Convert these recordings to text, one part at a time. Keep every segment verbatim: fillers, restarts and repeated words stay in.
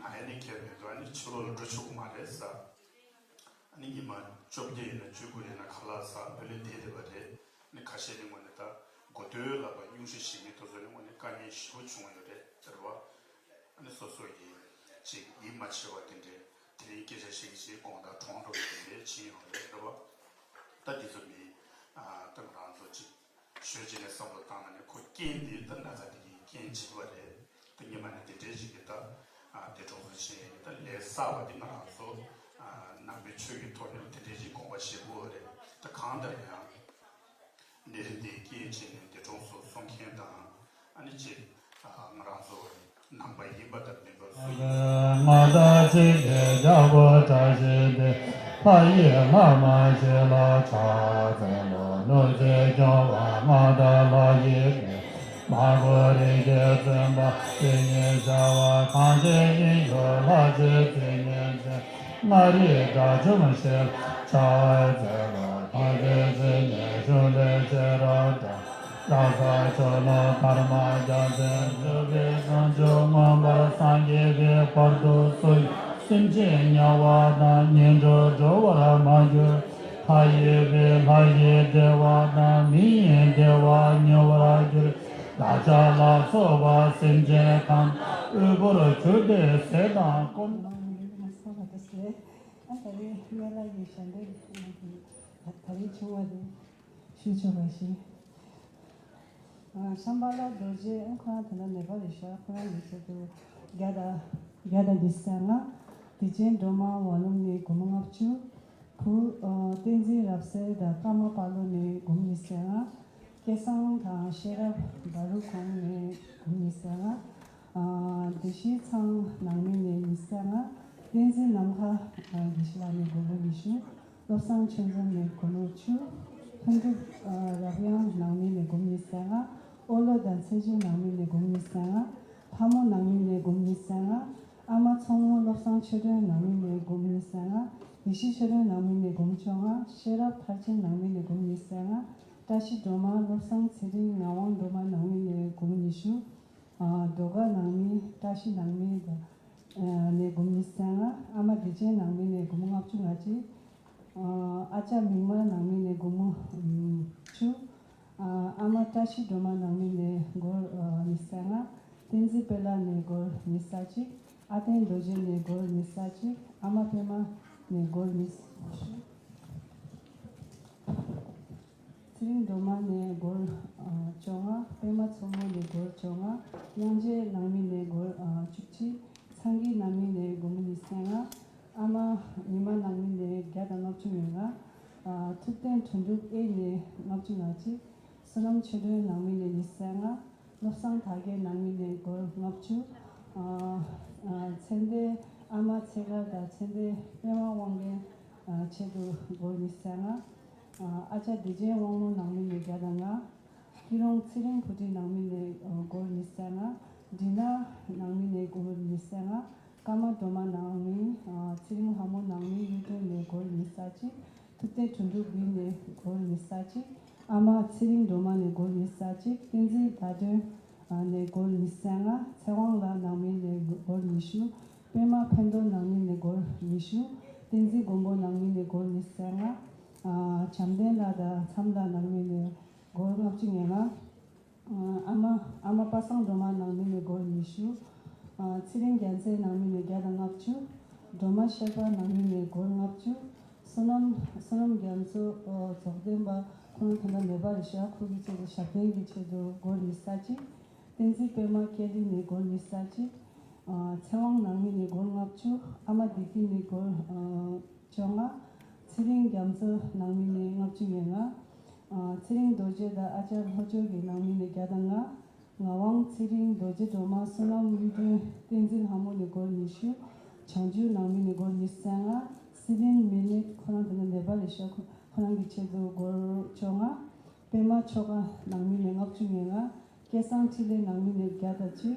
ཨ་ནི་ཁྱེད་མེད་དུ་ཨ་ནི་ཕྱི་ལོགས་ལ་འགྲོ་ཆོག་གི་མ་རེད་ཟེར། ཨ་ནི་ཉི་མ་བཅོ་བརྒྱད་ཡིན་ན་བཅུ་དགུ་ཡིན་ན་ཁ་ལག་ཟ་བོད་ལ་བསྡད་བསྡད་པ་རེད། ཨ་ནི་ཁ་ཤས་ནི་དངོས་གནས་ད་གོ་ཐོས་ལབ་པ་སྙུང་གཞི་ཞིག་མི་དེ་ཚོ་ནི་དངོས་གནས་དཀའ་ངལ་ཞེ་པོ་བྱུང་ཡོད་རེད་ཟེར་བ། ཨ་ནི་སོ་སོ་ཡིས་ཅིག་ཡིད་མ་ཆེས་པ་དེ་འདྲའི་དེ་རིང་སྐད་ཆ་བཤད་ཀྱི་ཅིག་དགོངས་དག་གྲོངས་འགྲོ་གི་དེ་འདྲའི་ཕྱིན་ཡོང་རེད་ཟེར་བ། ད་འདི་ཚོ་མི་ཨ་ད་ང་རང་ཚོ་ཅིག་ཞོད་ཅིག་ནས་བསམ་བློ་བཏང་ན་ནི་ཁོ་རྐྱེན་འདི་ད་ན་ཚ་དེ་གི་རྐྱེན་བྱེད་པ་རེད། ད་ཉི་མ་ནས་དེ་འདྲའི་ཞིག་གི་ད་ཨ་འདས་གྲོངས་སུ་ཕྱིན་ད་ལས་བསགས་པ་འདི་ང་རང་ཚོ་ཨ་ནང་པའི་ཆོས་ཀྱི་ཐོག་ནས་དེ་འདྲའི་ཞིག་དགོངས་པ་བཞེས་དགོས་རེད། ད་གང་ལྟར་ཡང་ནད་རིམས་འདི་རྐྱེན་བྱས་ནས་འདས་གྲོངས་སུ་སོང་མཁན་དང་ཨ་ནི་ཅིག་ཨ་ང་རང་ཚོ་ནང་པ་ཡིན་པ་དང་མིན་པ་སུ་ཡིན་པ། ང་དང་གཅིག་གི་རྒྱལ་པོ་བཀྲ་ཤིས་དེ། ལྷ་ཡི་ལྷ་མ་ཞེས་ལ་ཕྱག་འཚལ་ལོ། ནུབ་ཕྱོགས་སྐྱོང་བ་མངའ་བདག་ལྷ་ཡི་དེ། མར་པོ་རིགས་ཀྱི་བཙུན་པ་དེ་ཉིད་བྱ་བ་གང་བྱེད་ཡིད་བཞིན་ལྷ་ཆོས་དེ་ཉིད་ཅན། མངའ་རིས་དགྲ་བཅོམ་ཞེས་ལ་ཕྱག་འཚལ་ལོ། ཐམས་ཅད་ཀྱི་ནི་གཞུང་ལས་ཤེས་རབ་འདྲ། རྡ་ས་ཆོས་ལོ་དར་མ་རྒྱལ་མཚན་རྒྱལ་པོའི་བྱང་ཆུབ་མངོན་པར་སངས་རྒྱས་པའི་བར་དུ་སུ་ཡང་སེམས་ཅན་དམྱལ་བ་དང་ངན་འགྲོར་འགྲོ་བར་མ་གྱུར། ལྷ་ཡི་བུ་ལྷ་ཡི་བདེ་བ་དང་མི་ཡི་བདེ་བ་མྱོང་བར་འགྱུར། བདག་ཅག་ལ་སོགས་པ་སེམས་ཅན་ཐམས་ཅད་དབུལ་པོར་གྱུར་ཏེ་ཟས་དང་གོས། ཨ་ད་རེས་སྨན་བླ་ཡི་ཞལ་འདོན་གྱི་ད་རེས་བྱུང་བ་དེ། ཞུ་ཆོག་པ་ཞིག་ཨ་ཤམ་བྷ་ལ་རྡོ་རྗེ་ཁོ་རང་དེ་འདྲ་ནེ་པ་ལི་ཤ། ཁོ་རང་གི་ཆེད་དུ་བརྒྱ་དང་བརྒྱ་དང་ཉི་ཤུ་རྩ་ལྔ། བདེ་ཆེན་སྒྲོལ་མ་ཝ་ལུམ་ནས་སྒོར་མོ་ལྔ་བཅུ། བུ་ཨ་བསྟན་འཛིན་རབ་གསལ་དང་ཀརྨ་པ་ལོ་ནས་སྒོར་མོ་ཉི་ཤུ་རྩ་ལྔ། སྐལ་བཟང་དང་ཤེས་རབ་བ་རུ་ཁོང་ནས་སྒོར་མོ་ཉི་ཤུ་རྩ་ལྔ། ཨ་བདེ་གཤེགས་ཚང་ནང་མི་ནས་ཉི་ཤུ་རྩ་ལྔ། བསྟན་འཛིན་ནམ་མཁའ་དགེ་བཤེས་ལགས་ནས་སྒོར་མོ་ཉི་ཤུ། བློ་བཟང་ཆོས་འཛོམས་ནས་སྒོར་མོ་བཅུ། ལྷུན་གྲུབ་ཨ་རབ་དབྱངས་ནང་མི་ནས་སྒོར་མོ་ཉི་ཤུ་རྩ་ལྔ། ཨོ་ལོ་དང་ཚེ་ཆེན་ནང་མི་ནས་སྒོར་མོ་ཉི་ཤུ་རྩ་ལྔ། ལྷ་མོ་ནང་མི་ནས་སྒོར་མོ་ཉི་ཤུ་རྩ་ལྔ། ཨ་མ་མཚོ་མོ་བློ་བཟང་ཆོས་སྒྲོན་ནང་མི་ནས་སྒོར་མོ་ཉི་ཤུ་རྩ་ལྔ། ཡེ་ཤེས་ཆོས་སྒྲོན་ནང་མི་ནས་སྒོར་མོ་བཅོ་ལྔ། ཤེས་རབ་མཐར་ཕྱིན་ནང་མི་ནས་སྒོར་མོ་ཉི་ཤུ་རྩ་ལྔ། བཀྲ་ཤིས་སྒྲོལ་མ་བློ་བཟང་ཚེ་རིང་ངག་དབང་སྒྲོལ་མ་ནང་མི་ནས་སྒོར་མོ་ཉི་ཤུ། ཨ་སྒྲོལ་དཀར་ནང་མི་བཀྲ་ཤིས་ནང་མི་དང་ཨ་ནས་སྒོར་མོ་ཉི་ཤུ་རྩ་ལྔ། ཨ་མ་བདེ་ཆེན་ནང་མི་ནས་སྒོར་མོ་ལྔ་བཅུ་ང་གཅིག། ཨ་ཨ་ཅག་མིག་དམར་ནང་མི་ནས་སྒོར་མོ་ཨམ་བཅུ། ཨ་ཨ་མ་བཀྲ་ཤིས་སྒྲོལ་མ་ནང་མི་ནས་སྒོར་ཨ་ཉི་ཤུ་རྩ་ལྔ། བསྟན་འཛིན་དཔལ་ལྷ་ནས་སྒོར་ཉི་ཤུ་རྩ་གཅིག། ཨ་བརྟན་རྡོ་རྗེ་ནས་སྒོར་ཉི་ཤུ་རྩ་གཅིག། ཨ་མ་པད་མ་ནས་སྒོར་ཉི་ཤུ། ཚེ་རིང་སྒྲོལ་མ་ནས་སྒོར་ཨ་བཅོ་ལྔ། པད་མ་མཚོ་མོ་ནས་སྒོར་བཅོ་ལྔ། དབྱངས་ཅན་ནང་མི་ནས་སྒོར་ཨ་བཅུ་གཅིག། སངས་རྒྱས་ནང་མི་ནས་སྒོར་མོ་ཉི་ཤུ་རྩ་ལྔ། ཨ་མ་ཉི་མ་ནང་མི་ནས་བརྒྱ་དང་ལྔ་བཅུ་ང་ལྔ། ཨ་ཐུབ་བསྟན་དོན་གྲུབ་ཨེ་ནས་ལྔ་བཅུ་ང་གཅིག། བསོད་ནམས་ཆོས་སྒྲོན་ནང་མི་ནས་ཉི་ཤུ་རྩ་ལྔ། བློ་བཟང་དར་རྒྱས་ནང་མི་ནས་སྒོར་ལྔ་བཅུ། ཨ་ཨ་ཚེ་འདས་ཨ་མ་ཚེ་དཀར་དང་ཚེ་འདས་པད་མ་དབང་རྒྱལ་ཨ་ཆེད་དུ་སྒོར་ཉི་ཤུ་རྩ་ལྔ། ཨ་ཨ་ཅག་བདེ་ཆེན་དབང་མོ་ནང་མི་ནས་བརྒྱ་དང་ལྔ། སྐྱིད་རོང་ཚེ་རིང་བུ་ཁྲིད་ནང་མི་ནས་ཨ་སྒོར་ཉི་ཤུ་རྩ་ལྔ། འབྲི་ནག་ནང་མི་ནས་སྒོར་ཉི་ཤུ་རྩ་ལྔ། ཀརྨ་སྒྲོལ་མ་ནང་མི་ཨ་ཚེ་རིང་ལྷ་མོ་ནང་མི་གཡུ་སྒྲོན་ནས་སྒོར་ཉི་ཤུ་རྩ་གཅིག། ཐུབ་བསྟན་དོན་གྲུབ་བི་ནས་སྒོར་ཉི་ཤུ་རྩ་གཅིག། ཨ་མ་ཚེ་རིང་སྒྲོལ་མ་ནས་སྒོར་ཉི་ཤུ་རྩ་གཅིག། བསྟན་འཛིན་ཟླ་སྒྲོན་ཨ་ནས་སྒོར་ཉི་ཤུ་རྩ་ལྔ། ཚེ་དབང་ལགས་ནང་མི་ནས་སྒོར་ཉི་ཤུ། པད་མ་ཕན་ཐོགས་ནང་མི་ནས་སྒོར་ཉི་ཤུ། བསྟན་འཛིན་མགོན་པོ་ནང་མི་ནས་སྒོར་ཉི་ཤུ་རྩ་ལྔ། ཨ་བྱམས་ལྡན་ལགས་དང་མཚམས་ལགས་ནང་མི་ནས་སྒོར་ལྔ་བཅུ་ང་ལྔ། ཨ་མ་ཨ་མ་པ་སངས་སྒྲོལ་མ་ནང་མི་ནས་སྒོར་ཉི་ཤུ། ཨ་ཚེ་རིང་རྒྱལ་མཚན་ནང་མི་ནས་བརྒྱ་དང་ལྔ་བཅུ། སྒྲོལ་མ་ཤེས་དཔལ་ནང་མི་ནས་སྒོར་ལྔ་བཅུ། བསོད་ནམས་བསོད་ནམས་རྒྱ་མཚོ་ཨོ་རྫོགས་ལྡན་པ་ཁོང་ད་ལྟ་ནེ་པ་ལི་ཤ། ཁོ་གི་ཆེད་དུ་ཞབས་བརྟན་གྱི་ཆེད་དུ་སྒོར་ཉི་ཤུ་རྩ་གཅིག། བསྟན་འཛིན་པད་མ་སྐྱེ་ལི་ནས་སྒོར་ཉི་ཤུ་རྩ་གཅིག། ཨ་ཚེ་དབང་ནང་མི་ནས་སྒོར་ལྔ་བཅུ། ཨ་མ་བདེ་སྐྱིད་ནས་སྒོར་ཨ་བཅོ་ལྔ། ཚེ་རིང་རྒྱ་མཚོ་ནང་མི་ནས་ལྔ་བཅུ་ང་ལྔ། ཨ་ཚེ་རིང་རྡོ་རྗེ་དང་ཨ་ཅག་ལྷོ་ཕྱོགས་ཀྱི་ནང་མི་ནས་བརྒྱ་དང་ལྔ། ངག་དབང་ཚེ་རིང་རྡོ་རྗེ་སྒྲོལ་མ་བསོད་ནམས་གཡུ་སྒྲོན་བསྟན་འཛིན་ལྷ་མོ་ནས་སྒོར་ཉི་ཤུ། བྱང་ཆུབ་ནང་མི་ནས་སྒོར་ཉི་ཤུ་རྩ་ལྔ། སི་ལིན་མེ་ནེ་ཁོ་རང་དེ་ནས་ནེ་པ་ལི་ཤ། ཁོ་ཁོ་རང་གི་ཆེད་དུ་སྒོར་བཅོ་ལྔ། པད་མ་ཆོ་ག་ནང་མི་ནས་ལྔ་བཅུ་ང་ལྔ། སྐལ་བཟང་འཕྲིན་ལས་ནང་མི་ནས་བརྒྱ་དང་གཅིག།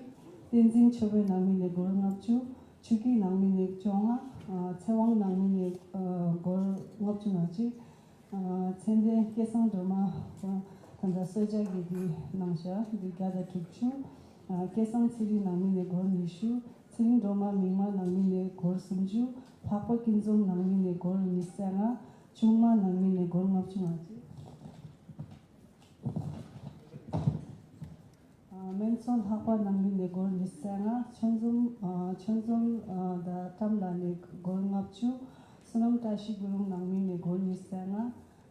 བསྟན་འཛིན་ཆོས་འཕེལ་ནང་མི་ནས་སྒོར་ལྔ་བཅུ། ཆོས་སྐྱིད་ནང་མི་ནས་བཅོ་ལྔ། ཨ་ཚེ་དབང་ནང་མི་ནས་ཨ་སྒོར་ལྔ་བཅུ་ང་གཅིག། ཨ་ཚེ་འདས་སྐལ་བཟང་སྒྲོལ་མ་ཁོ་ད་ལྟ་གསོལ་ཇ་གི་འདི་གནང་བཞག་འདི་བརྒྱ་དང་དྲུག་ཅུ། ཨ་སྐལ་བཟང་ཚེ་རིང་ནང་མི་ནས་སྒོར་ཉི་ཤུ། སེང་སྒྲོལ་མ་མིག་དམར་ནང་མི་ནས་སྒོར་སུམ་ཅུ། འཕགས་པ་ཀུན་འཛོམས་ནང་མི་ནས་སྒོར་ཉི་ཤུ་རྩ་ལྔ། ཆུང་མ་ནང་མི་ནས་སྒོར་ལྔ་བཅུ་ང་གཅིག། ཨ། སྨན་གསོ་ལྷག་པ་ནང་མི་ནས་སྒོར་ཉི་ཤུ་རྩ་ལྔ། ཆོས་འཛོམས། ཨ། ཆོས་འཛོམས། ཨ། དང་ཏམ་ལ་ནས་སྒོར་ལྔ་བཅུ། བསོད་ནམས་བཀྲ་ཤིས་སྐུ་རིང་ནང་མི་ནས་སྒོར་ཉི་ཤུ་རྩ་ལྔ།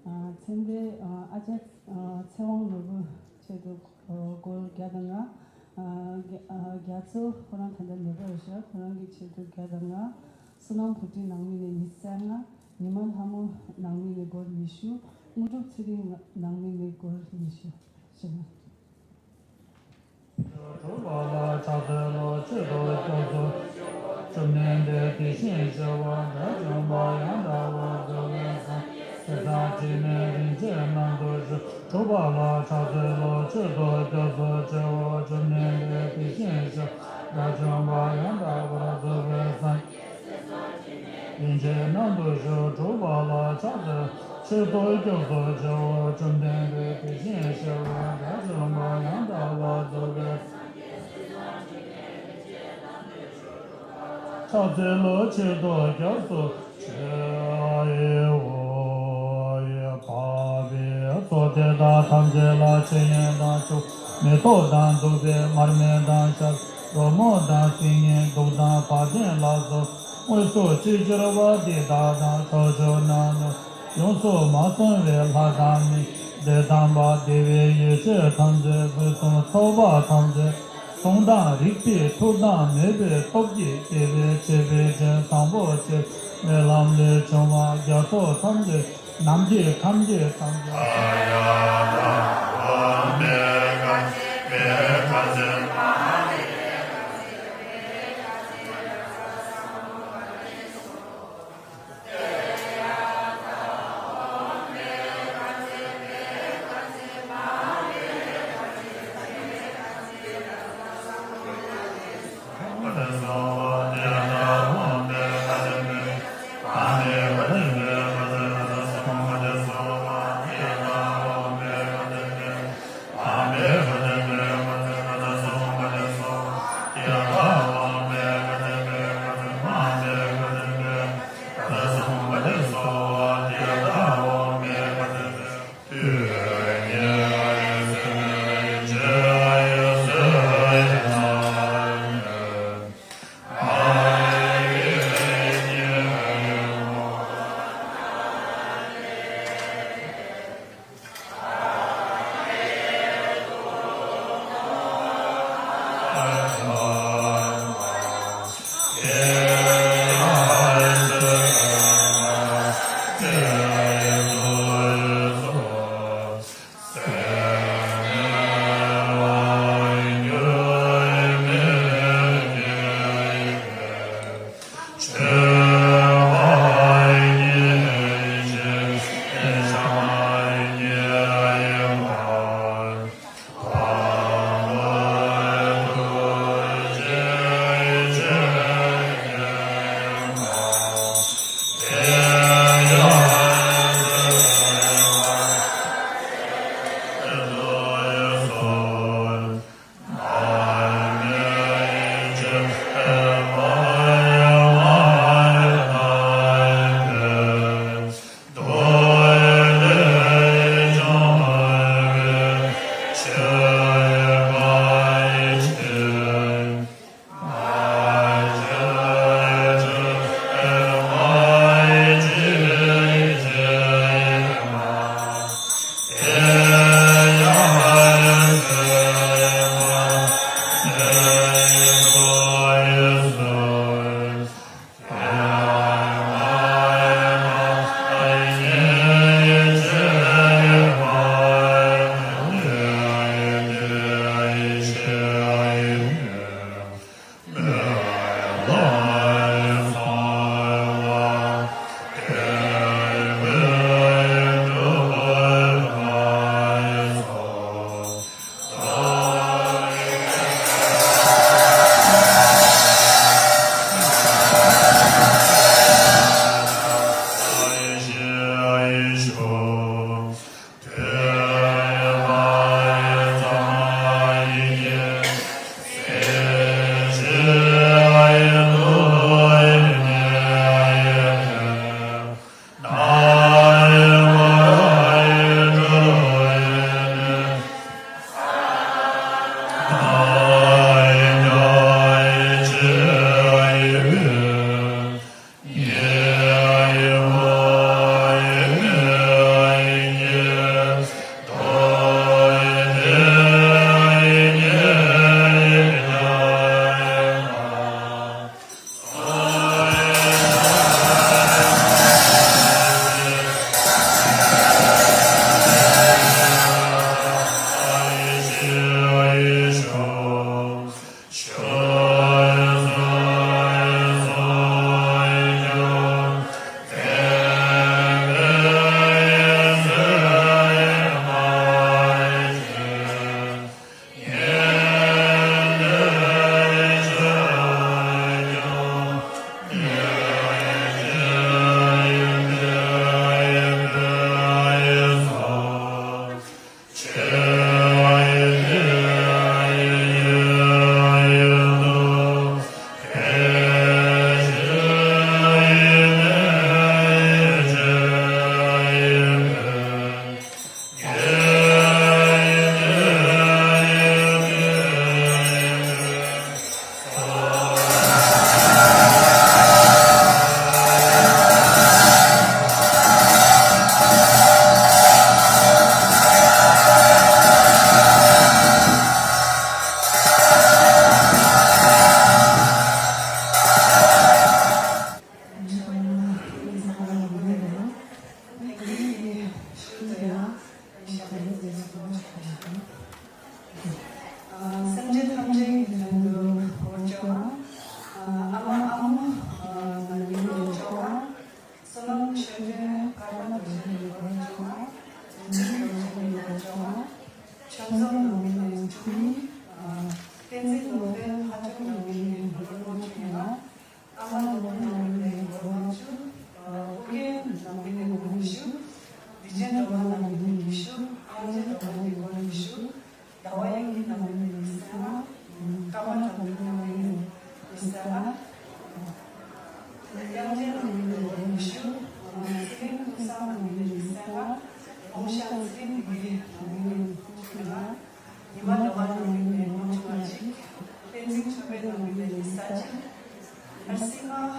ཨ། མཚན་ལྡན། ཨ། ཨ་ཅག་ཨ། ཚེ་དབང་ནོར་བུ་ཆེད་དུ། ཨ། སྒོར་བརྒྱ་དང་ལྔ། ཨ། རྒྱ། ཨ། རྒྱ་མཚོ་ཁོ་རང་ད་ལྟ་ནད་པ་རེད་ཤག་ཁོ་རང་གི་ཆེད་དུ་བརྒྱ་དང་ལྔ། བསོད་ནམས་བུ་ཁྲིད་ནང་མི་ནས་ཉི་ཤུ་རྩ་ལྔ། ཉི་མ་ལྷ་མོ་ནང་མི་ནས་སྒོར་ཉི་ཤུ། དངོས་གྲུབ་ཚེ་རིང་ནང་མི་ནས་སྒོར་ཉི་ཤུ། ཞེས། གྲུབ་པ་ལ་ཕྱག་འཚལ་ལོ། ཆོས་ཐོབ་སྐྱབས་སུ་མཆིའོ། བཅོམ་ལྡན་འདས་དེ་བཞིན་གཤེགས་པ་དགྲ་བཅོམ་པ་ཡང་དག་པར་རྫོགས་པའི་སངས་རྒྱས་སྲིད་དང་དྲི་མེད་རིན་ཆེན་རྣམ་པར་བཞུགས། གྲུབ་པ་ལ་ཕྱག་འཚལ་ལོ། ཆོས་ཐོབ་སྐྱབས་སུ་མཆིའོ། བཅོམ་ལྡན་འདས་དེ་བཞིན་གཤེགས་པ་དགྲ་བཅོམ་པ་ཡང་དག་པར་རྫོགས་པའི་སངས་རྒྱས་རིན་ཆེན་རྣམ་པར་བཞུགས། གྲུབ་པ་ལ་ཕྱག་འཚལ། ཆོས་ཐོབ་སྐྱབས་སུ་མཆིའོ། བཅོམ་ལྡན་འདས་དེ་བཞིན་གཤེགས་པ་དགྲ་བཅོམ་པ་ཡང་དག་པར་རྫོགས་པའི་ཕྱག་འཚལ་ལོ། ཆོས་ཐོབ་སྐྱབས་སུ་མཆིའོ། འཕགས་པའི་ཚོགས་དེ་དག་ཐམས་ཅད་ལ་མཆོད་ཡོན་དང་མཆོད་མེ་ཏོག་དང་བདུག་སྤོས་མར་མེ་དང་ཞལ་རོལ་མོ་དང་སིལ་སྙན་དུག་དང་བ་དན་ལ་སོགས་དངོས་སུ་ཅི་བྱུང་བ་དེ་དག་དང་། ཕྱོགས་བཅུ་ན་ཡོངས་སུ་མ་བཟུང་བའི་ལྷ་དང་མི་འདས་དམ་པ་བདེ་བའི་ཡེ་ཤེས་ཐམས་ཅད་ཕུན་སུམ་ཚོགས་པ་ཐམས་ཅད་གཟུངས་དང་རིག་པའི་མཐུ་དང་མོས་པའི་སྟོབས་ཀྱིས་རྒྱལ་བའི་ཆོས་པའི་དྲིན་བཟང་པོ་སྤྱོད་པའི་ལམ་ལས་བྱུང་བ་རྒྱ་མཚོ་ཐམས་ཅད་ནམ་མཁའི་ཁམས་ཀྱི་ཐམས་ཅད།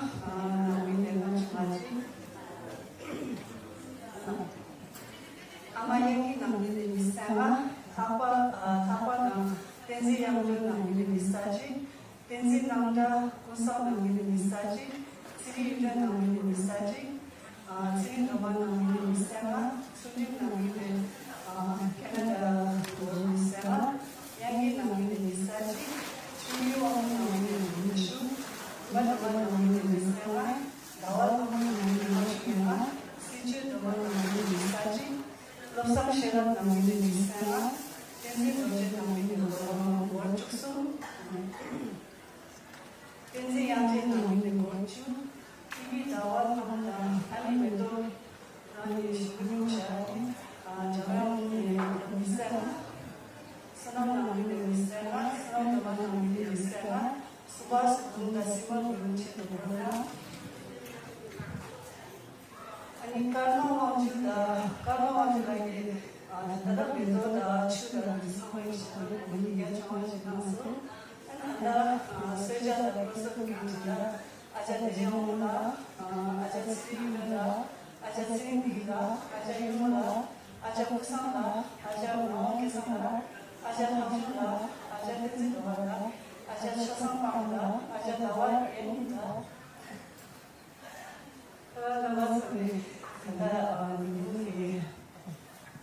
ནང་མི་ལས་ཀ་བྱུང་བ་ཅིག་ཨ་མ་ཡ་གི་ནང་མི་ལས་མི་སེ་ང་། ལྷག་པ་ལྷག་པ་ནང་བསྟན་འཛིན་དབྱངས་སྒྲོན་ནང་མི་ལས་མི་སེ་ཅིག་བསྟན་འཛིན་རྣམ་གྲྭ་ཀུན་བཟང་ནང་མི་ལས་མི་སེ་ཅིག་ཚེ་རིང་ཡུལ་སྒྲོན་ནང་མི་ལས་མི་སེ་ཅིག་ཚེ་རིང་སྒྲོལ་མ་ནང་མི་ལས་མི་སེ་ལྔ། ཚུལ་ཁྲིམས་ནང་མི་ལས་ཁེ་ན་ཌ་ནང་མི་ལས་མི་སེ་ལྔ། དབྱངས་སྐྱིད་ནང་མི་ལས་མི་སེ་གཅིག་ཆོས་ཡུལ་དབང་མོ་ནང་མི་ལས་མི་བཅུ། མ་དྲ་མ་ནང་མི་ལས་མི་སེ་ལྔ། ཟླ་བ་ལྷ་མོ་ནང་མི་ལས་མི་བཅུ་ཡོད་ལ། སྲིད་བྱུས་སྒྲོལ་མ་ནང་མི་ལས་མི་སེ་གཅིག་བློ་བཟང་ཤེས་རབ་ནང་མི་ལས་མི་སེ་ལྔ། བསྟན་འཛིན་རྡོ་རྗེ་ནང་མི་ལས་སྒོར་བཅུ་གསུམ། བསྟན་འཛིན་དབྱངས་ཅན་ནང་མི་ལས་སྒོར་བཅུ། ཀི་ཝི་ཟླ་བ་ཐང་དང་ཨ་ནི་མེ་ཏོག་རང་གི་ཞིང་ཁུག་བྱ་དེ་འཇམ་དབྱངས་ནས་མི་སེ་ལྔ། བསོད་ནམས་ནང་མི་ལས་མི་སེ་ལྔ། བསོད་ནམས་སྒྲོལ་མ་ནང་མི་ལས་མི་སེ་ལྔ། སུ་བ་སུ་དུང་དང་སི་མ་དུང་ཆེད་དུ་བོར་ན། ཨ་ནི་ཀརྨ་དབང་ཕྱུག་དང་ཀརྨ་དབང་ཕྱུག་ལགས་ཀྱིས་ད་ལྟ་མེ་ཏོག་དང་ཆུ་དང་གི་ཚང་མའི་ཞིང་ཁུག་མི་ཡ་ཆུང་བ་ཞིག་གནང་སོང་། ཨ་ནི་ད་ལྟ་གསོལ་ཇ་དང་སྐུ་གསོལ་གྱི་དྲི་ལ། ཨ་ཅག་བདེ་ཆེན་དབང་མོ་ལགས། ཨ་ཅག་ཚེ་རིང་སྒྲོན་ལགས། ཨ་ཅག་ཚེ་རིང་བདེ་སྐྱིད་ལགས། ཨ་ཅག་གཡུ་མོ་ལགས། ཨ་ཅག་ཀུན་བཟང་ལགས། ཨ་ཅག་ངག་དབང་སྐལ་བཟང་ལགས། ཨ་ཅག་ཐང་ཆུང་ལགས། ཨ་ཅག་བསྟན་འཛིན་སྒྲོལ་མ་ལགས། ཨ་ཅག་ཆོས་བཟང་དཔལ་མོ་ལགས། ཨ་ཅག་ཟླ་བ་ཨེ་ལགས། རྣམ་པ་ཚོ་ནས་ད་ལྟ་ཉིན་གུང་གི་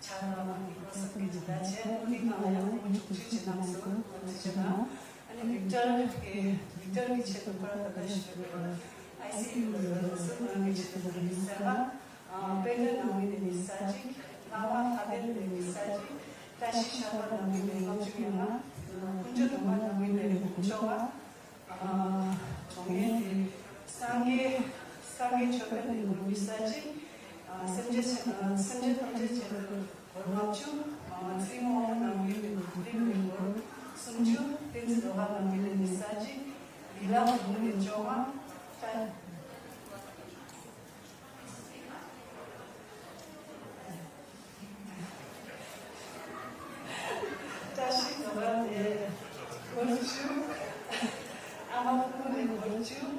ཕྱག་ལམ་གྱི་སྐོར་སོགས་ཀྱི་ཇི་ལྟར་བྱས་ཀུན་གླེང་ནང་ལ་ཡང་ཁོང་ཆོག་ཆོད་བྱེད་གནང་སོང་། ཁོང་ཆོག་ཆོད་གནང་། ཨ་ནི་ཝིག་ཊར་གྱི་ཝིག་ཊར་གྱི་ཆེད་དུ་ཁོ་རང་ད་ལྟ་ཞུ་བའི་ཨའི་སི་ཡུ་ལ་ཡོད་སོང་། ཁོ་རང་གི་ཆེད་དུ་ད་ལྟ་མི་སེ་ལྔ། དཔལ་སྒྲོན་ནང་མི་ནས་མི་སེ་གཅིག་ལྷག་མ་ལྷ་ལྡན་ནས་མི་སེ་གཅིག་བཀྲ་ཤིས་ཤར་པ་ནང་མི་ནས་ལྔ་བཅུ་ང་ལྔ། ཀུན་འཇུ་སྒྲོལ་མ་ནང་མི་ནས་དགུ་བཅུ་ལྔ། གྲོང་ངེས་ཏེ། སངས་རྒྱས། སངས་རྒྱས་ཆོས་དཔལ་ནས་སྒོར་མི་སེ་གཅིག་སེམས་ཅན་ཆེན། སེམས་ཅན་ཐམས་ཅད་ཆེད་དུ་སྒོར་ལྔ་བཅུ། ཚེ་རིང་དབང་མོ་ནང་མི་ནས་དགུ་བདུན་ནས་སྒོར་སུམ་ཅུ། བསྟན་འཛིན་རྡོ་ཁ་ནང་མི་ནས་མི་སེ་གཅིག་ལི་ལ་དགུ་ནས་བཅོ་ལྔ། བཀྲ་ཤིས་སྒྲོལ་མ་ནས་སྒོར་བཅུ། ཨ་མ་ཕུར་བུ་ནས་སྒོར་བཅུ།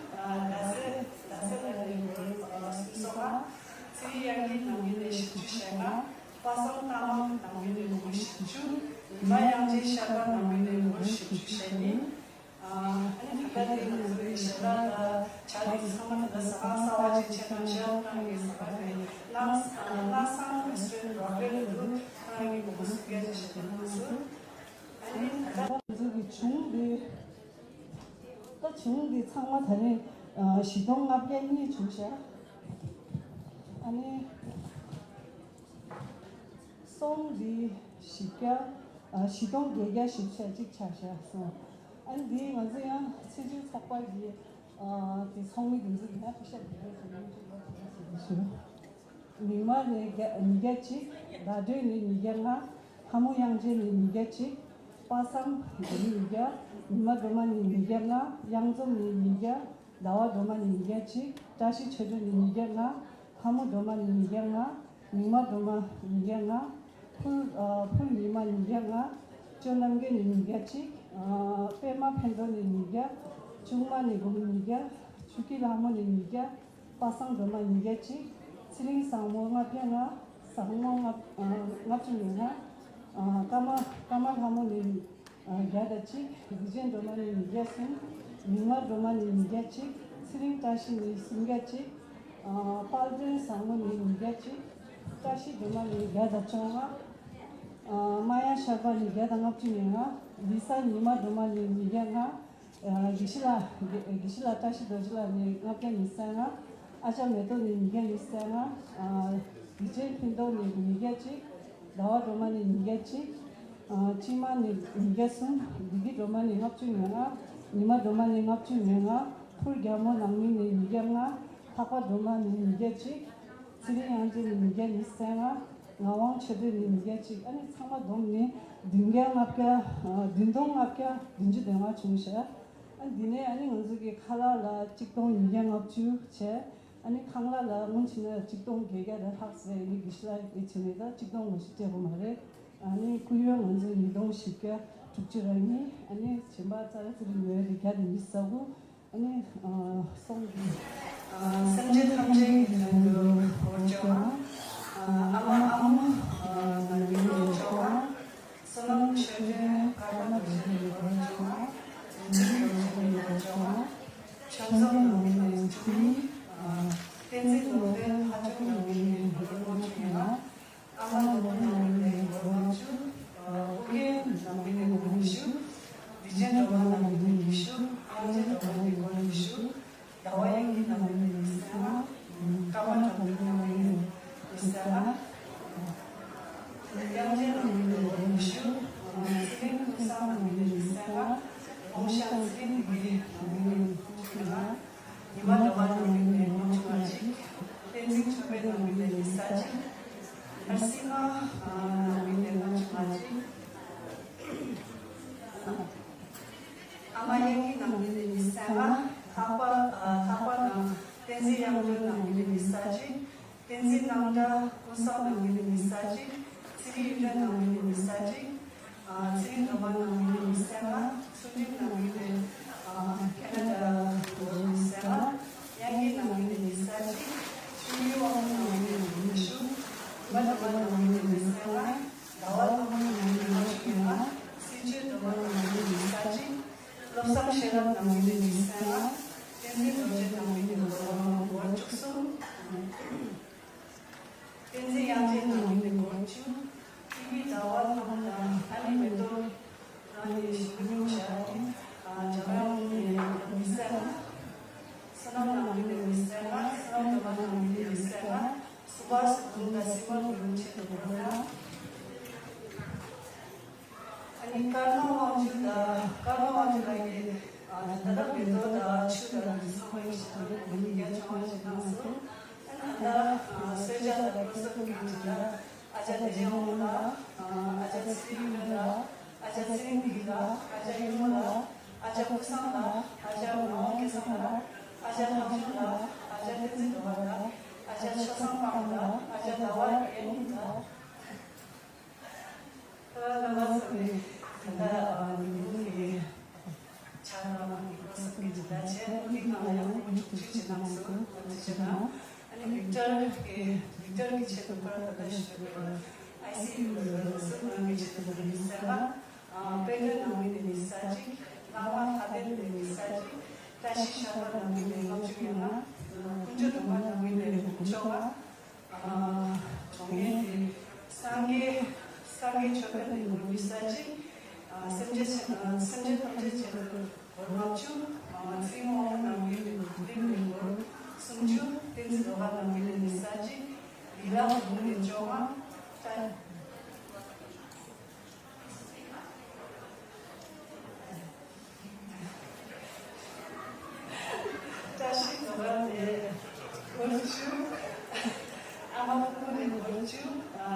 ཟླ་ཟེར། ཟླ་ཟེར་ལགས་ནས་སྒོར་སུམ་ཅུ་སོ་ལྔ། ཚེ་རིང་དབྱངས་སྐྱིད་ནང་མི་ནས་བཞི་བཅུ་ཞེ་ལྔ། པ་སངས་རྟགས་མ་ནང་མི་ནས་སྒོར་བཞི་བཅུ། ཉི་མ་དབྱངས་ཅན་ཤར་པ་ནང་མི་ནས་སྒོར་བཞི་བཅུ་ཞེ་གཉིས། ཨ་ནི་ད་ལྟ་དེ་ང་ཚོའི་ཞལ་ལག་དང་ཇ་དེ་ཚང་མ་ད་ལྟ་ཟ་ཁང་གསར་པ་ཅིག་ཕྱེ་དང་ཤེལ་ཁང་གི་ཟ་ཁང་དེ་སྣང་སྣང་སང་རེ་སི་ཊོ་རན་རོག་ཌེལ་ལ་འདུག་ཁོ་རང་གིས་མགོ་སྐོར་སུ་བརྒྱ་ཅིག་བྱེད་དང་གནང་སོང་། ཨ་ནི་ད་ལྟ་ང་ཚོ་གི་བྱུང་དེ་ད་བྱུང་དེ་ཚང་མ་ད་རེས་བཞི་སྟོང་ལྔ་བརྒྱ་གཉིས་བྱུང་ཤག་ཨ་ནི། སོང་འདི་བཞི་བརྒྱ། ཨ། བཞི་སྟོང་བརྒྱད་བརྒྱ་བཞི་བཅུ་ཞེ་གཅིག་ཆགས་བཞག་སོང་། ཨ་ནི་འདི་ང་ཚོ་ཡང་ཚེས་བཅུའི་ཚོགས་པ་གི། ཨ། དེ་ཚོགས་མི་འདི་ཚོ་ཡིན་ན་ཁ་ཤས་འདི་འདྲ་ཞིག་ཡོང་ཆོག་ལ་དེ་ཞུ། མིག་དམར་ནས་བརྒྱ། ཉིས་བརྒྱ་གཅིག་ཟླ་སྒྲོན་ནས་ཉིས་བརྒྱ་ལྔ། ལྷ་མོ་དབྱངས་ཅན་ནས་ཉིས་བརྒྱ་གཅིག་པ་སངས་ནས་ཉིས་བརྒྱ། ཉི་མ་སྒྲོལ་མ་ནས་ཉིས་བརྒྱ་ལྔ། གཡང་འཛོམས་ནས་ཉིས་བརྒྱ། ཟླ་བ་སྒྲོལ་མ་ནས་ཉིས་བརྒྱ་གཅིག་བཀྲ་ཤིས་ཆོས་སྒྲོན་ནས་ཉིས་བརྒྱ་ལྔ། ལྷ་མོ་སྒྲོལ་མ་ནས་ཉིས་བརྒྱ་ལྔ། ཉི་མ་སྒྲོལ་མ་ཉིས་བརྒྱ་ལྔ། ཕུར། ཨ། ཕུར་ཉི་མ་ཉིས་བརྒྱ་ལྔ། ཅོ་རྣམ་རྒྱལ་ནས་ཉིས་བརྒྱ་གཅིག་ཨ། པད་མ་ཕན་ཐོགས་ནས་ཉིས་བརྒྱ། ཆུང་མ་ནས་དགུང་ཉིས་བརྒྱ། ཆོས་སྐྱིད་ལྷ་མོ་ནས་ཉིས་བརྒྱ། པ་སངས་སྒྲོལ་མ་ཉིས་བརྒྱ་གཅིག་ཚེ་རིང་བཟང་མོ་ལྔ་བརྒྱ་ལྔ། བཟང་མོ་ལྔ། ཨ། ལྔ་བཅུ་ང་ལྔ། ཨ། ཀརྨ། ཀརྨ་ལྷ་མོ་ནས། ཨ། བརྒྱ་དང་གཅིག་གཟི་བྱིན་སྒྲོལ་མ་ནས་ཉིས་བརྒྱ་གསུམ། མིག་དམར་སྒྲོལ་མ་ནས་ཉིས་བརྒྱ་གཅིག་ཚེ་རིང་བཀྲ་ཤིས་ནས་སུམ་བརྒྱ་གཅིག་ཨ། དཔལ་སྒྲོན་བཟང་མོ་ནས་ཉིས་བརྒྱ་གཅིག་བཀྲ་ཤིས་སྒྲོལ་མ་ནས་བརྒྱ་དང་བཅོ་ལྔ། ཨ། མ་ཡ་ཤར་པ་ནས་བརྒྱ་དང་ལྔ་བཅུ་ང་ལྔ། ལི་ས་ཉི་མ་སྒྲོལ་མ་ནས་ཉིས་བརྒྱ་ལྔ། ཨ། དགེ་བཤེས་ལགས། དགེ་དགེ་བཤེས་ལགས་བཀྲ་ཤིས་རྡོ་རྗེ་ལགས་ནས་ལྔ་བརྒྱ་ཉི་ཤུ་རྩ་ལྔ། ཨ་ཅག་མེ་ཏོག་ནས་ཉིས་བརྒྱ་ཉི་ཤུ་རྩ་ལྔ། ཨ། དགེ་ཆེན་ཕུན་ཐོགས་ནས་ཉིས་བརྒྱ་གཅིག་ཟླ་བ་སྒྲོལ་མ་ནས་ཉིས་བརྒྱ་གཅིག་ཨ། སྤྱི་དམངས་ནས་ཉིས་བརྒྱ་གསུམ། བདེ་སྐྱིད་སྒྲོལ་མ་ནས་ལྔ་བཅུ་ང་ལྔ། ཉི་མ་སྒྲོལ་མ་ནས་ལྔ་བཅུ་ང་ལྔ། ཕུར་རྒྱལ་མོ་ནང་མི་ནས་ཉིས་བརྒྱ་ལྔ། ལྷག་པ་སྒྲོལ་མ་ནས་ཉིས་བརྒྱ་གཅིག་ཚེ་རིང་དབྱངས་ཅན་ནས་ཉིས་བརྒྱ་ཉི་ཤུ་རྩ་ལྔ། ངག་དབང་ཆོས་སྒྲོན་ནས་ཉིས་བརྒྱ་གཅིག་ཨ་ནི་ཚང་མ་བསྡོམས་ནས་བདུན་བརྒྱ་ལྔ་བརྒྱ། ཨ། བདུན་སྟོང་ལྔ་བརྒྱ་བདུན་ཅུ་དོན་ལྔ་བྱུང་ཤག་ཨ། འདི་ནས་ཨ་ནི་ང་ཚོ་གི་ཁ་ལག་ལ་གཅིག་སྟོང་ཉིས་བརྒྱ་ལྔ་བཅུ་བྱས། ཨ་ནི་ཁང་གླ་ལ་སྔོན་ཕྱིན་ན་གཅིག་སྟོང་བརྒྱད་བརྒྱ་ལ་ལྷག་ཟེར་ཡིན་གྱི་ཤི་ལ་ཡི་ཕྱིན་ནས་ད་གཅིག་སྟོང་ངོ་ཤེས་སྤྲད་དགོས་མ་རེད། ཨ་ནི་སྐུ་ཡོན་ང་ཚོ་ཉིས་སྟོང་བཞི་བརྒྱ་དྲུག་ཅུ་རེ་གཉིས། ཨ་ནི་གཞན་པ་ཙ་ར་ཙི་རི་ཉོས་རེད་བརྒྱ་དང་ཉི་ཤུ་རྩ་དགུ། ཨ་ནི་ཨ་སོང་གི་ཨ་སེམས་ཅན་ཐམས་ཅད་ཀྱི་དོན་དུ་འཁོར་བཅས་པ། ཨ་ཨ་མ་ཨ་མོ་ཨ་ང་ཡིན་འཁོར་བཅས་པ། བསོད་ནམས་ཆོས་ལྡན་ཀརྨ་རྡོ་རྗེ་ཡིན་འཁོར་བཅས་པ། རིན་ཆེན་རྡོ་རྗེ་ཡིན་འཁོར་བཅས་པ། ཆོས་འཛོམས་ནང་མི་ནས་ཆུ་མིག་ཨ་བསྟན་འཛིན་ནོར་ལྡན་ལྷ་ལྕམ་ནང་མི་ནས་འཁོར་བཅས་ཡིན་ལ། ཨ་མ་ནོར་བུ་ནང་མི་ནས་འཁོར་བཅས། ཨ་ཨོ་རྒྱན་ནང་མི་ནས་འཁོར་བཅས། རིག་ཆེན་སྒྲོལ་མ་ནང་མི་ནས་ཉི་ཤུ། དབང་ཆེན་སྒྲོལ་མ་ནས་འཁོར་ཉི་ཤུ། ཟླ་བ་དབྱངས་སྐྱིད་ནང་མི་ནས་ཉི་ཤུ་རྩ་ལྔ། ཀརྨ་དམ་པའི་ནང་མི་ནས་ཉི་ཤུ་རྩ་ལྔ། དབྱངས་ཅན་ནང་མི་ནས་འཁོར་ཉི་ཤུ། ཚེ་རིང་ཀུན་བཟང་ནང་མི་ནས་ཉི་ཤུ་རྩ་ལྔ། ལོང་ཤང་ཚེ་རིང་བདེ་སྐྱིད་ནང་མི་ནས་ཉི་ཤུ་རྩ་ལྔ། ཉི་མ་ཟླ་བ་ནང་མི་ནས་ལྔ་བཅུ་ང་གཅིག། བསྟན་འཛིན་ཆོས་འཕེལ་ནང་མི་ནས་ཉི་ཤུ་རྩ་གཅིག། ནར་སིང་ཧ་ནང་མི་ནས་ལྔ་བཅུ་ང་གཅིག། ཨ་མ་དབྱངས་སྐྱིད་ནང་མི་ནས་ཉི་ཤུ་རྩ་ལྔ། ལྷག་པ་ཨ་ལྷག་པ་ནང་བསྟན་འཛིན་དབྱངས་སྒྲོན་ནང་མི་ནས་ཉི་ཤུ་རྩ་གཅིག། བསྟན་འཛིན་རྣམ་གྲྭ་ཀུན་བཟང་ནང་མི་ནས་ཉི་ཤུ་རྩ་གཅིག། ཚེ་རིང་གཡུ་སྒྲོན་ནང་མི་ནས་ཉི་ཤུ་རྩ་གཅིག། ཨ་ཚེ་རིང་སྒྲོལ་མ་ནང་མི་ནས་ཉི་ཤུ་རྩ་ལྔ། ཚུལ་ཁྲིམས་ནང་མི་ནས་ཨ་ཁེ་ན་ཌ་ནང་མི་ནས་ཉི་ཤུ་རྩ་ལྔ། དབྱངས་སྐྱིད་ནང་མི་ནས་ཉི་ཤུ་རྩ་གཅིག། ཆོས་ཉིད་དབང་མོ་ནང་མི་ནས་ཉི་ཤུ། ཉི་མ་སྒྲོལ་མ་ནང་མི་ནས་ཉི་ཤུ་རྩ་ལྔ། ཟླ་བ་ལྷ་མོ་ནང་མི་ནས་ལྔ་བཅུ་ང་ལྔ། སྲིད་ཆོས་སྒྲོལ་མ་ནང་མི་ནས་ཉི་ཤུ་རྩ་གཅིག། བློ་བཟང་ཤེས་རབ་ནང་མི་ནས་ཉི་ཤུ་རྩ་ལྔ། བསྟན་འཛིན་རྡོ་རྗེ་ནང་མི་ནས་འཁོར་བཅུ་གསུམ། བསྟན་འཛིན་དབྱངས་ཅན་ནང་མི་ནས་འཁོར་བཅུ། ཐིག་ལེ་ཟླ་བ་ལྷ་མོ་དང་ཨ་ནེ་མེ་ཏོག་རང་ནས་ཞིང་ལུགས་བྱ་བ། འཇམ་དབྱངས་ནང་མི་ནས་ཉི་ཤུ་རྩ་ལྔ། བསོད་ནམས་ནང་མི་ནས་ཉི་ཤུ་རྩ་ལྔ། བསོད་ནམས་སྒྲོལ་མ་ནང་མི་ནས་ཉི་ཤུ་རྩ་ལྔ། སུ་བྷ་སི་ཀུན་དང་སྲིད་པ་ཀུན་ཆེད་དུ་འཁོར་བ། ཨ་ནི་ཀརྨ་དབང་ཕྱུག་དང་ཀརྨ་དབང་ཕྱུག་ལགས་ཀྱིས་ཨ་ད་ལྟ་མེ་ཏོག་དང་ཆུ་དང་རི་ཚང་མའི་ཞིག་དང་ལོ་དགུ་ཉིས་བརྒྱ་བྱུང་བ་ཞིག་གནང་སོང་། ཨ་ནི་ད་ལྟ་གསོལ་ཇ་དང་སྐུ་གསོལ་གྱི་དྲིན་ལ་ཨ་ཅག་བདེ་ཆེན་དབང་མོ་ལགས། ཨ་ཅག་ཚེ་རིང་ལགས། ཨ་ཅག་ཚེ་རིང་བདེ་སྐྱིད་ལགས། ཨ་ཅག་གཡུ་མོ་ལགས། ཨ་ཅག་ཀུན་བཟང་ལགས། ཨ་ཅག་ངག་དབང་སྐལ་བཟང་ལགས། ཨ་ཅག་ལྷག་ཆུང་ལགས། ཨ་ཅག་བསྟན་འཛིན་སྒྲོལ་མ་ལགས། ཨ་ཅག་ཆོས་བཟང་དཔལ་ལགས། ཨ་ཅག་ཟླ་བ་ཨེ་ལགས། རྣམ་པ་ཚོ་ནས་ད་ལྟ་ཉིན་གུང་གི་ཕྱག་ལམ་གྱི་སྐོར་གསུམ་གྱི་དྲི་བར་བྱས། ཨ་ནི་ཁོང་གིས་ང་ལ་ཡང་ཁོང་ཆུང་ཆུང་ཆེ་གནང་སོང་། ང་ཚོ་ཆེ་གནང་། ཨ་ནི་བིག་ཏར་གྱི་བིག་ཏར་གྱི་ཆེད་དུ་ཁོ་རང་ད་ལྟ་ཞུ་གི་ཡོད། ཨའི་སི་ཡུ་ལ་ཡོད་སོང་། ཁོ་རང་གི་ཆེད་དུ་ང་ཉི་ཤུ་རྩ་ལྔ། ཨ་དཔལ་ལྡན་ནང་མི་ནས་ཉི་ཤུ་རྩ་གཅིག། ལྷག་མ་ལྷ་ལྡན་ནས་ཉི་ཤུ་རྩ་གཅིག། བཀྲ་ཤིས་ཤར་པ་ནང་མི་ནས་ལྔ་བཅུ་ང་ལྔ། ཀུན་སྤྱོད་སྒྲོལ་མ་ནང་མི་ནས་དགུ་བཅུ་ལྔ། ཨ་གྲོང་ཁྱེར་དེ་སངས་རྒྱས་སངས་རྒྱས་ཆོས་འཕེལ་ནས་འཁོར་ཉི་ཤུ་རྩ་གཅིག། ཨ་སེམས་ཅན་ཆེ་ཨ་སེམས་ཅན་ཐམས་ཅད་ཆེད་དུ་འཁོར་ལྔ་བཅུ། ཨ་ཚེ་རིང་དབང་མོ་ནང་མི་ནས་དགུ་བདུན་ནས་འཁོར་སུམ་ཅུ། བསྟན་འཛིན་སྒྲོལ་དཀར་ནང་མི་ནས་ཉི་ཤུ་རྩ་གཅིག། ལི་ལ་དགུ་ནས་བཅོ་ལྔ། བཀྲ་ཤིས་སྒྲོལ་མ་ནས་འཁོར་བཅུ། ཨ་མ་ཕུར་བུ་ནས་འཁོར་བཅུ།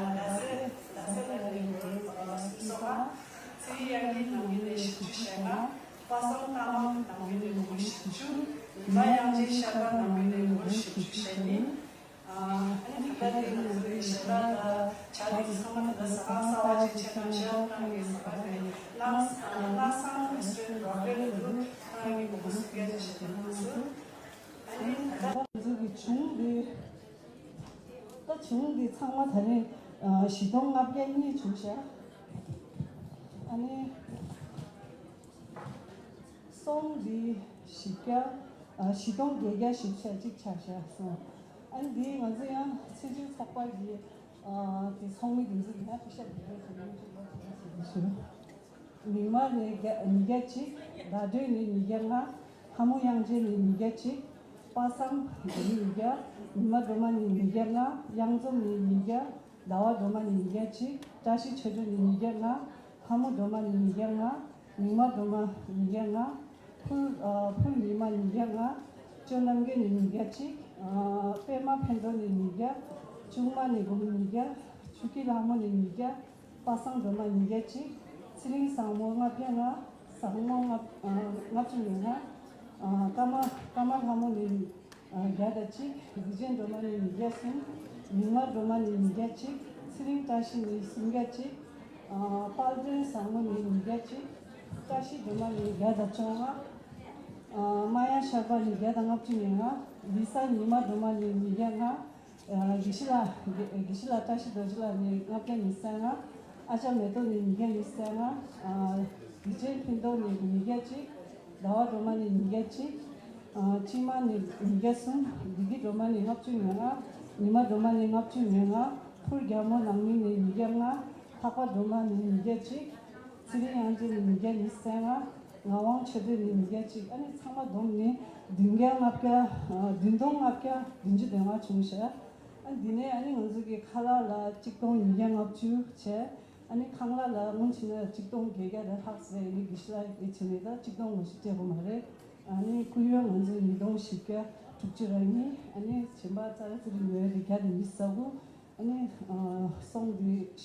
ཟླ་ཟེར་ཟླ་ཟེར་ལ་ནས་འཁོར་སུམ་ཅུ། ཚེ་རིང་དབྱངས་སྐྱིད་ནང་མི་ནས་བཞི་བཅུ་ཞེ་ལྔ། པ་སངས་རྟགས་མ་ནང་མི་ནས་འཁོར་བཞི་བཅུ། ཉི་མ་དབྱངས་ཅན་ཤར་པ་ནང་མི་ནས་འཁོར་བཞི་བཅུ་ཞེ་གཉིས། ཨ་ནི་ད་ལྟ་དེ་ང་ཚོའི་ཞལ་ལག་དང་ཇ་དེ་ཚང་མ་ད་ལྟ་ཟ་ཁང་གསར་པ་ཅིག་ཕྱེ་ན་ཤག་ཁོ་རང་གི་ཟ་ཁང་དེ་སྣང་སྣང་བཟང་རེ་སི་ཊོ་རན་རོག་ཌེལ་དུ་ཁོ་རང་གི་མགོ་སྐོར་སུ་བརྒྱ་ཆ་ཞིག་གནང་སོང་། ཨ་ནི་ད་ལྟ་ང་ཚོ་གི་བྱུང་དེ་ད་བྱུང་དེ་ཚང་མ་ད་ནི་བཞི་སྟོང་ལྔ་བརྒྱ་གཉིས་བྱུང་ཤག་ཨ་ནི། སོང་འདི་བཞི་བརྒྱ། ཨ་བཞི་སྟོང་བརྒྱད་བརྒྱ་ཞེ་གཅིག་ཆགས་བཞག་སོང་། ཨ་ནི་འདི་ང་ཚོ་ཡང་ཕྱི་ཚུལ་ཚོགས་པ་གི་ཨ་དེ་ཚོགས་མི་འདི་ཚོ་ཡིན་ན་པེ་ཤ་འདི་གས་ཚོ་ཡང་ཅིག་ལོ་དེ་ཞུ། མིག་དམར་ནས་བརྒྱ་ཉིས་བརྒྱ་གཅིག། ཟླ་སྒྲོན་ནས་ཉིས་བརྒྱ་ལྔ། ལྷ་མོ་དབྱངས་ཅན་ནས་ཉིས་བརྒྱ་གཅིག། པ་སངས་ནས་ཉིས་བརྒྱ། ཉི་མ་སྒྲོལ་མ་ནས་ཉིས་བརྒྱ་ལྔ། དབྱངས་འཛོམས་ནས་ཉིས་བརྒྱ། ཟླ་བ་སྒྲོལ་མ་ནས་ཉིས་བརྒྱ་གཅིག། བཀྲ་ཤིས་ཆོས་སྒྲོན་ནས་ཉིས་བརྒྱ་ལྔ། ལྷ་མོ་སྒྲོལ་མ་ནས་ཉིས་བརྒྱ་ལྔ། ཉི་མ་སྒྲོལ་མ་ཉིས་བརྒྱ་ལྔ། ཕུར་ཨ་ཕུར་ཉི་མ་ཉིས་བརྒྱ་ལྔ། ཅོ་རྣམ་རྒྱལ་ནས་ཉིས་བརྒྱ་གཅིག། ཨ་པད་མ་ཕན་ཐོགས་ནས་ཉིས་བརྒྱ། ཆུང་མ་ནས་སྒོར་ཉིས་བརྒྱ། ཆུ་སྐྱིད་ལྷ་མོ་ནས་ཉིས་བརྒྱ། པ་སངས་སྒྲོལ་མ་ཉིས་བརྒྱ་གཅིག། ཚེ་རིང་བཟང་མོ་ལྔ་བརྒྱ་ལྔ། བཟང་མོ་ལྔ་ཨ་ལྔ་བཅུ་ང་ལྔ། ཨ་ཀརྨ་ཀརྨ་ལྷ་མོ་ནས་ཨ་བརྒྱ་དང་གཅིག། རིག་ཆེན་སྒྲོལ་མ་ནས་ཉིས་བརྒྱ་གསུམ། མིག་དམར་སྒྲོལ་མ་ནས་ཉིས་བརྒྱ་གཅིག། ཚེ་རིང་བཀྲ་ཤིས་ནས་སུམ་བརྒྱ་གཅིག། ཨ་དཔལ་ལྡན་བཟང་མོ་ནས་ཉིས་བརྒྱ་གཅིག། བཀྲ་ཤིས་སྒྲོལ་མ་ནས་བརྒྱ་དང་བཅོ་ལྔ། ཨ། རྨ་དབྱངས་ཤར་པ་ནི་བརྒྱ་དང་ལྔ་བཅུ་ང་ལྔ། ལི་ས་ཉི་མ་སྒྲོལ་མ་ནི་ཉིས་བརྒྱ་ལྔ། ཨ། དགེ་བཤེས་ལགས། དགེ་དགེ་བཤེས་ལགས་བཀྲ་ཤིས་རྡོ་རྗེ་ལགས་ནི་ལྔ་བརྒྱ་ཉི་ཤུ་རྩ་ལྔ། ཨ་ཅག་མེ་ཏོག་ནི་ཉིས་བརྒྱ་ཉི་ཤུ་རྩ་ལྔ། ཨ། བདེ་ཆེན་ཕུན་ཚོགས་ནི་ཉིས་བརྒྱ་གཅིག། ཟླ་བ་སྒྲོལ་མ་ནི་ཉིས་བརྒྱ་གཅིག། ཨ། སྤྱི་དམངས་ནི་ཉིས་བརྒྱ་གསུམ། བདེ་སྐྱིད་སྒྲོལ་མ་ནི་ལྔ་བཅུ་ང་ལྔ། ཉི་མ་སྒྲོལ་མ་ནི་ལྔ་བཅུ་ང་ལྔ། ཕུར་རྒྱལ་མོ་ནང་མི་ནི་ཉིས་བརྒྱ་ལྔ། འཕགས་པ་སྒྲོལ་མ་ནི་ཉིས་བརྒྱ་གཅིག། ཚེ་རིང་དབྱངས་ཅན་ནི་ཉིས་བརྒྱ་ཉི་ཤུ་རྩ་ལྔ། ངག་དབང་ཆོས་སྒྲོན་ནི་ཉིས་བརྒྱ་གཅིག། ཨ་ནི་ཚང་མ་བསྡོམས་ནི་བདུན་བརྒྱ་ལྔ་བརྒྱ། ཨ། བདུན་སྟོང་ལྔ་བརྒྱ་བདུན་ཅུ་དོན་ལྔ་བྱུང་ཤག། ཨ། འདི་ནས་ཨ་ནི་ང་ཚོ་གི་ཁ་ལག་ལ་གཅིག་སྟོང་ཉིས་བརྒྱ་ལྔ་བཅུ་བྱས། ཨ་ནི་ཁང་གླ་ལ་སྔོན་ཕྱིན་ན་གཅིག་སྟོང་བརྒྱད་བརྒྱ་རེ་ལྷག་ཟེར། ཨ་ནི་དགེ་བཤེས་ལགས་ཀྱིས་བྱས་ནས་ད་གཅིག་སྟོང་ལོ་ཞིག་སྤྲད་པ་མ་རེད། ཨ་ནི་སྐུ་ཡོན་ང་ཚོ་ཉིས་སྟོང་བཞི་བརྒྱ་དྲུག་ཅུ་རེ་གཉིས། ཨ་ནི་གཞན་པ་ཙ་ར་ཙི་རི་ཉོས་རེད། བརྒྱ་དང་ཉི་ཤུ་རྩ་དགུ། ཨ་ནི། ཨ། སོང་འདི་བཞི།